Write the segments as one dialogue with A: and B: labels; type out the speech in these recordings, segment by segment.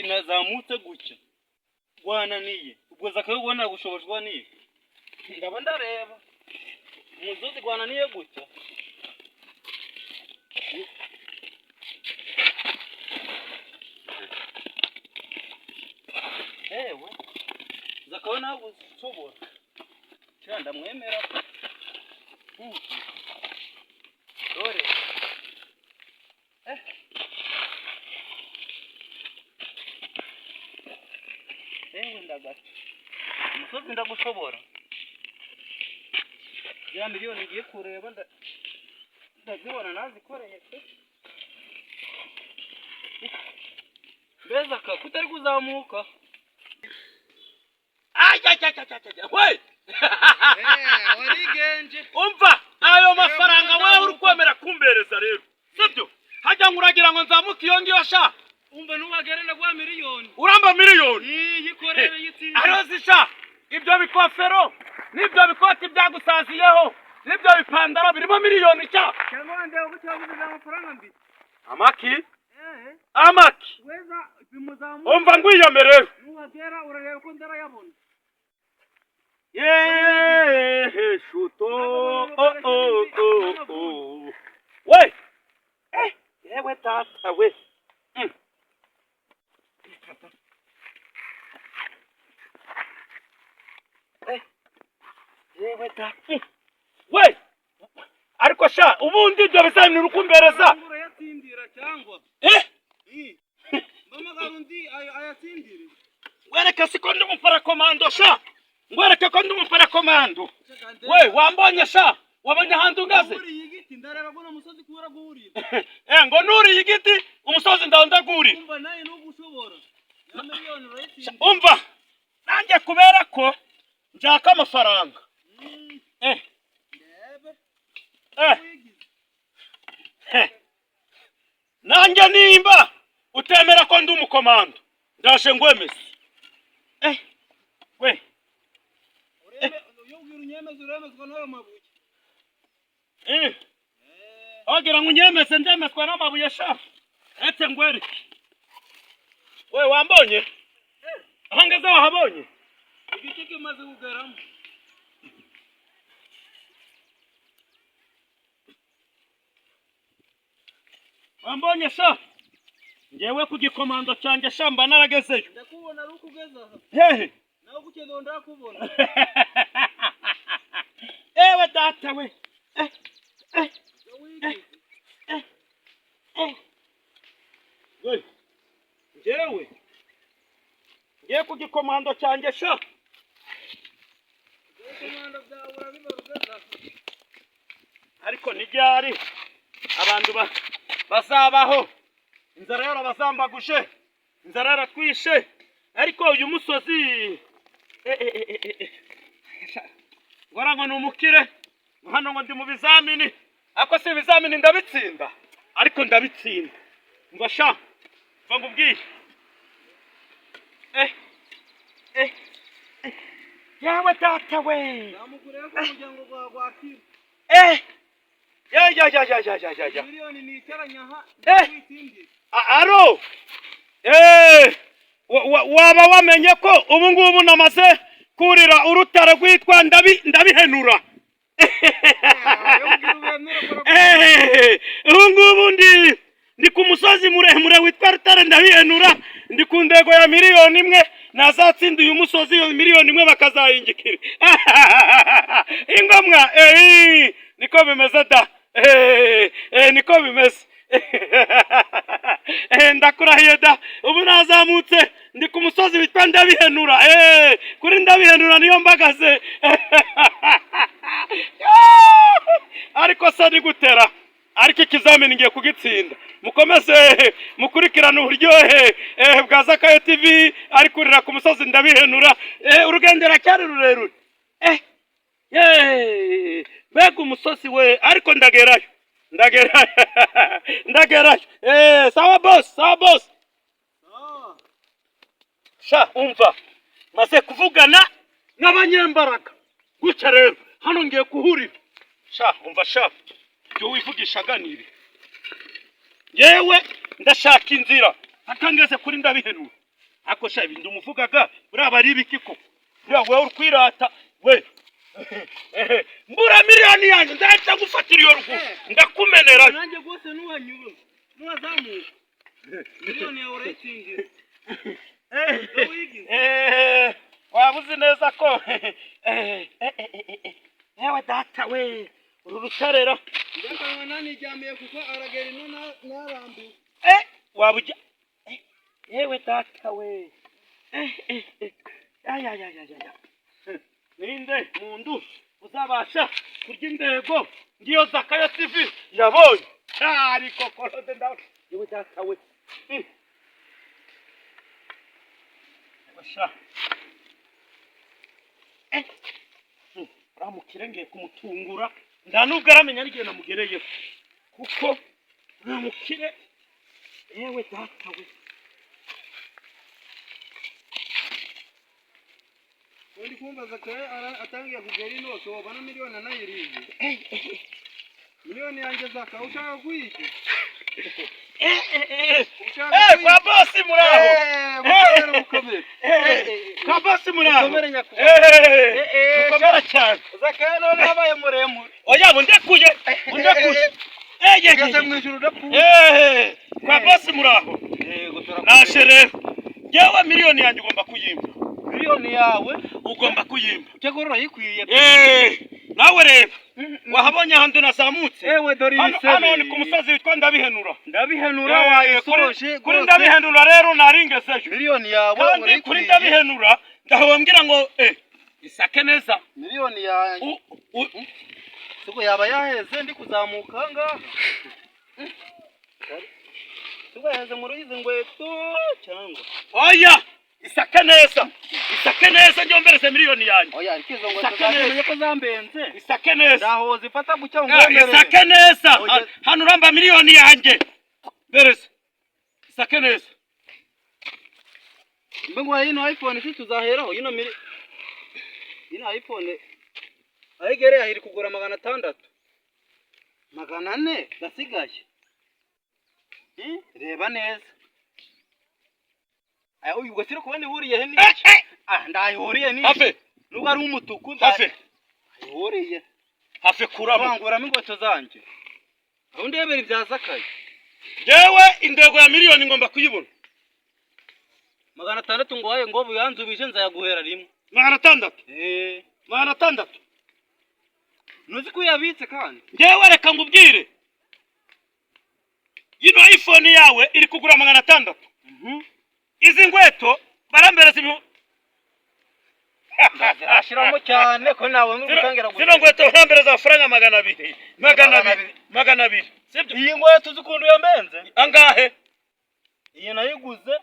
A: Nazamutse gutya gwananiye, ubwo Zakayo ubona gushobozwa n'iki? Ndaba ndareba umusozi gwananiye gutya. Ewe Zakayo ntabwo ushobora cyangwa ndamwemera pe. Dore ewe ndagaca umusozi ndagushobora, ya miliyoni ngiye kureba ndazibona nazikoreye pe. Mbese aka kutari kuzamuka? We!
B: Warigenje.
C: Umva, ayo mafaranga wewe uri kwemera kumbereza rero sibyo? Hajya ngo uragira ngo nzamuke iyo ngiyo sha?
A: Umva, nubagere ndaguha miliyoni.
C: Uramba miliyoni?
A: Yikorere yitsinde.
C: Arozi sha, ibyo bikofero n'ibyo bikoti byagusaziyeho n'ibyo bipandaro birimo miliyoni sha?
A: Cyangwa ndeba ko cyabuze amafaranga mbi.
C: Amaki amaki?
A: Weza bimuzamuka.
C: Umva, ngwiyome rero.
A: Nuhagera urareba ko ndarayabona.
C: Yeee, shuto oh, oh, oh, oh. We, yewe data we. Yewe data. We, ariko sha, ubundi ibyo bizamini uri kumbereza?
A: Urayatsindira cyangwa? Mpamagara undi ayatsindire.
C: Wereke siko ndi umuparakomando sha, ngwereke ko ndi umuparakomando. We, wambonye sha? Wabonye ahantu ungaze?
A: Uriye igiti, ndareba ko musozi kubura guhurira.
C: Ngo nuriye igiti, umusozi ndawundagurira.
A: Umva, nawe nuko ushobora ya miliyoni urayitsindira.
C: Umva, nanjye kubera ko nshaka amafaranga.
A: Ndebe. Wigize.
C: Nanjye nimba utemera ko ndi umukomando, ndaje ngwemeze. We.
A: Iyo ubwira unyemeza, uremezwa n'ayo mabuye.
C: Wagira ngo unyemeze, ndemezwa n'amabuye sha? Etse ngwereke. We, wambonye aho ngeze? Wahabonye?
A: Igiti kimaze kugeramo.
C: Wambonye sha? Ngewe ku gikomando cyanjye sha, mba naragezeyo.
A: Ndakubona ari uko ugeze aha.
C: Hehe?
A: Nawe gukeza ndakubona.
C: Ewe data we.
A: Wigize.
C: We, ngewe ngiye ku gikomando cyanjye sha.
A: Ibikomando byawe urabibara ugeze aha.
C: Ariko ntiryari abantu bazabaho, inzara yarabazambaguje, inzara yaratwishe. Ariko uyu musozi, ngora ngo ni umukire hano, ngo ndi mu bizamini, ariko si ibizamini, ndabitsinda, ariko ndabitsinda. Ngo sha, mva ngubwire. Yewe data we!
A: Zamuguriye ko umuryango gwawe gwakira.
C: Ya ya ya ya ya ya ya ya.
A: Miliyoni nicaranye aha. Witsindire.
C: Aro, waba wamenye ko ubu ngubu namaze kurira urutare rwitwa Ndabihenura?
A: Iyo ubwira ubemere ko
C: Ubu ngubu ndi ku musozi muremure witwa Rutare Ndabihenura, ndi ku ntego ya miliyoni 1. Nazatsinda uyu musozi, iyo miliyoni 1 bakazayingikira ingomwa. Niko bimeze da. Niko bimeze. Ndakurahiye da, ubu nazamutse, ndi ku musozi witwa Ndabihenura. Kuri Ndabihenura niyo mbagaze. Ariko se ni gutera? Ariko ikizamini ngiye kugitsinda. Mukomeze mukurikirane uburyohe bwa Zakayo TV ari kurira ku musozi Ndabihenura. Urugendo ruracyari rurerure. Yeee, mbega umusozi we! Ariko ndagerayo, ndagerayo, ndagerayo. Sawa boss, sawa boss. Sha, umva, maze kuvugana n'abanyembaraga gutya rero, hano ngiye kuhurira sha. Umva sha, ibyo wivugishaga ni ibi. Yewe, ndashaka inzira mpaka ngeze kuri Ndabihenura. Ako sha, ibintu umuvugaga buriya bari ibiki koko? Buriya wowe uri kwirata we. Mbura miliyoni yanjye, ndahita gufatira iyo ruguru ndakumenera.
A: Nanjye rwose nuhanyura nuhazamuka, miliyoni yawe urayitsindira.
C: Eh, waba uzi neza ko yewe data we, uru rutarera.
A: Ndakanwa naniryamiye kuko aragera ino narambiwe.
C: Waba ujya yewe data we. Ay, ay, ay, ay, ay. Ninde mundu uzabasha kurya indego ngiyo Zakayo TV yabonye? Ariko korode ndawe, yewe data we. Basha. Uramukire ngiye kumutungura, nta nubwo aramenya n'igihe namugereyeho, kuko uramukire, yewe data we.
A: Ndi kumva Zakayo atangiye kugera ino, so wabona miliyoni anayiriye. Miliyoni yanjye Zaka, ushaka kuyirya? Ushaka
C: Eh, kwa bosi muraho.
A: Eh, mukomere, mukomere.
C: Eh, kwa bosi muraho.
A: Mukomere nyakubahwa.
C: Eh, mukomere cyane.
A: Zakayo none yabaye muremure.
C: Oya, bundekuye, bundekuye. Eh, ye,
A: Ugeze
C: ye.
A: mu ijuru udapfuye.
C: Eh, kwa bosi muraho.
A: Yego.
C: Nashe rero. Yewe, miliyoni yanjye ugomba kuyimpa.
A: Miliyoni yawe?
C: Ugomba kuyimpa.
A: Cyakora urayikwiye.
C: Eh, nawe reba. Wahabonye ahantu nazamutse.
A: Ewe, dore
C: Hano
A: ibisebe.
C: hano ni ku musozi witwa Ndabihenura.
A: Ndabihenura.
C: Eh,
A: Wayisoje.
C: kuri Ndabihenura rero naringezeyo.
A: Miliyoni yawe
C: Kandi kuri
A: urayikwiye.
C: Ndabihenura ndahobambwira ngo isake neza.
A: Miliyoni yawe siko yaba yaheze ndi kuzamuka ngaha? Siko yaheze muri izi ngweto cyangwa?
C: Oya, isake neza, isake neza, njyombereze miliyoni yanjye.
A: Oya, ariko izo ngweto
C: Isake neza.
A: zamenye ko zambenze.
C: Isake neza.
A: Ndaho zifata gucya ngo
C: Eh, isake neza.
A: Oya.
C: Hano uramba miliyoni yanjye, mbereze isake neza.
A: Mbe ngo ino iPhone si tuzaheraho ino mili ino iPhone aho igereye iri kugura 600, 400 gasigaye. Reba neza. Aya, uyu ubwo siri kubona ihuriye he n'iki? Ah, ndayihuriye n'iki?
C: Hafe.
A: Nubwo ari umutuku.
C: Hafe.
A: Ndayihuriye.
C: Hafe, kuramo.
A: Kuranguramo inkweto zanjye aho ndebera ibya Zakayo.
C: Yewe, indego ya miliyoni ngomba kuyibona.
A: 600 ngo waye ngo buyanzubije, nzayaguhera rimwe.
C: 600?
A: Eh.
C: 600.
A: Ntuzi ko uyabitse kandi.
C: Ngewe reka ngubwire, ino iPhone yawe iri kugura 600. Izi nkweto barambereza ibihu
A: Zirashiramo cyane ko nawe uri gutangira.
C: Zino nkweto barambereza amafaranga 200, 200, 200, sibyo?
A: Iyi nkweto uzi ukuntu yambenze?
C: Angahe?
A: Iyi nayiguze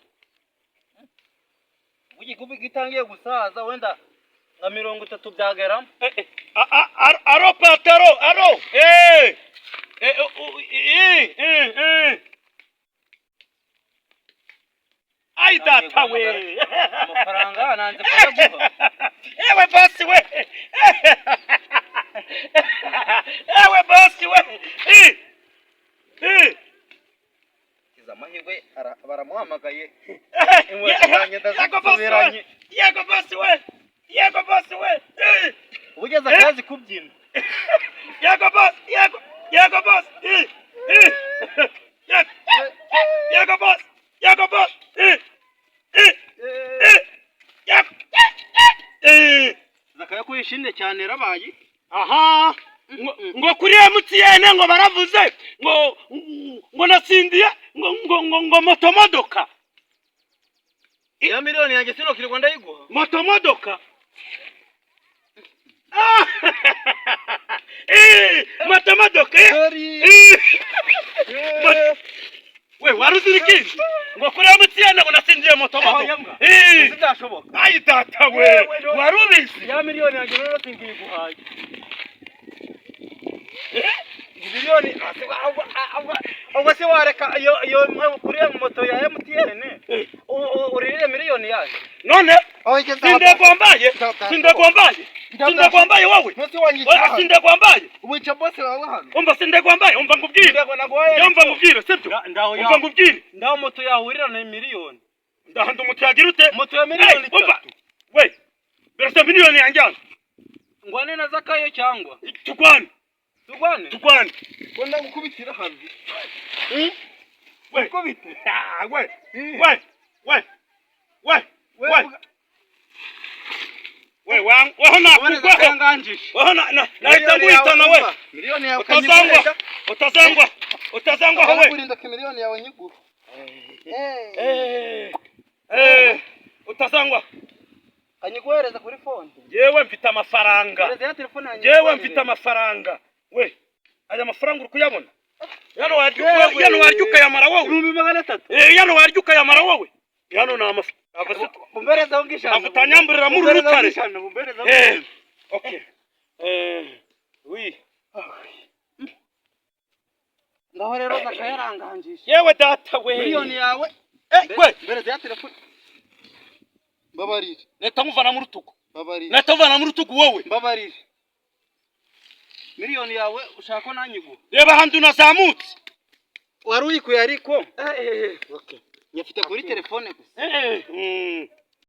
A: igikubi gitangiye gusaza, wenda nka 30 byageramo.
C: Eh, eh, aro pataro aro eh eh. Ai data we.
A: Amafaranga nanze kuyaguha.
C: Ewe bosi we, ewe bosi we.
A: Kiza amahirwe baramuhamagaye. Inkweto zanjye
C: Yego bosi we.
A: ndazisubiranye.
C: Yego bosi we, yego bosi we.
A: Ubugeze akazi kubyina.
C: Yego bosi, yego, yego bosi. Yego, yego bosi, yego bosi. Yego.
A: Zakayo ko yishimye cyane rabaye.
C: Aha ngo kuri MTN ngo baravuze ngo natsindiye ngo moto modoka.
A: Ya miliyoni yanjye sinokirirwa ndayiguha.
C: Moto modoka. Ah! Moto modoka.
A: Sorry.
C: We wari uzi ikindi? Ngo kuri MTN ngo natsindiye moto modoka.
A: Byashoboka.
C: Ayi data we, wari ubizi?
A: Ya miliyoni yanjye rero singiyiguhaye. Miliyoni ubwo se wareka iyo kuri iyo moto ya MTN uririre miliyoni yanjye?
C: None sindegombaye, sindegombaye, sindegombaye wowe.
A: Munsi.
C: Oya, sindegombaye.
A: Wica boss wawe hano.
C: Umva, sindegombaye, umva ngubwire.
A: Ndego naguhaye.
C: Yumva ngubwire, sibyo?
A: Ndaho
C: Umva ngubwire.
A: Ndaho moto yahurira na miliyoni.
C: Ndahanda umutu yagira ute?
A: Moto ya miliyoni
C: Hey, umva.
A: 3.
C: We, birasa miliyoni yanjye hano.
A: Ngwane na Zakayo cyangwa
C: Turwane.
A: Turwane.
C: Turwane.
A: Ko ndagukubitira hano?
C: We.
A: Ukubite.
C: Ah, we, we, we, we, we, we, weho nakugwaho. Weho nahita nguhitana we.
A: Miliyoni yawe.
C: Utazangwa, utazangwa, utazangwaho we.
A: Kurinda ko miliyoni yawe nyigura.
C: Eh, eh, utazangwa.
A: Kanyiguhereza kuri phone.
C: Yewe, mfite amafaranga.
A: Hereza ya telefone yanjye.
C: Yewe, mfite amafaranga we. Aya mafaranga uri kuyabona yano? Warya
A: Yewe.
C: yano, warya ukayamara wowe.
A: 300,000.
C: Eh, yano warya ukayamara wowe. Yano ni amafaranga.
A: Umbereza aho ngishana.
C: Avutanyamburira muri uru rutare.
A: Umbereza.
C: Eh, okay, eh, oui.
A: Ngaho rero zakayaranganjisha.
C: Yewe data we.
A: Miliyoni yawe.
C: Eh, we.
A: Mbereza ya telefone. Mbabarire.
C: Leta nkuvana mu rutugu.
A: Mbabarire.
C: Leta nkuvana mu rutugu wowe.
A: Mbabarire. Miliyoni yawe ushaka ko nanyigura?
C: Reba ahantu nazamutse.
A: Wari uyikuye ariko. Okay. Nyafite kuri telefone gusa.
C: Eh, mm.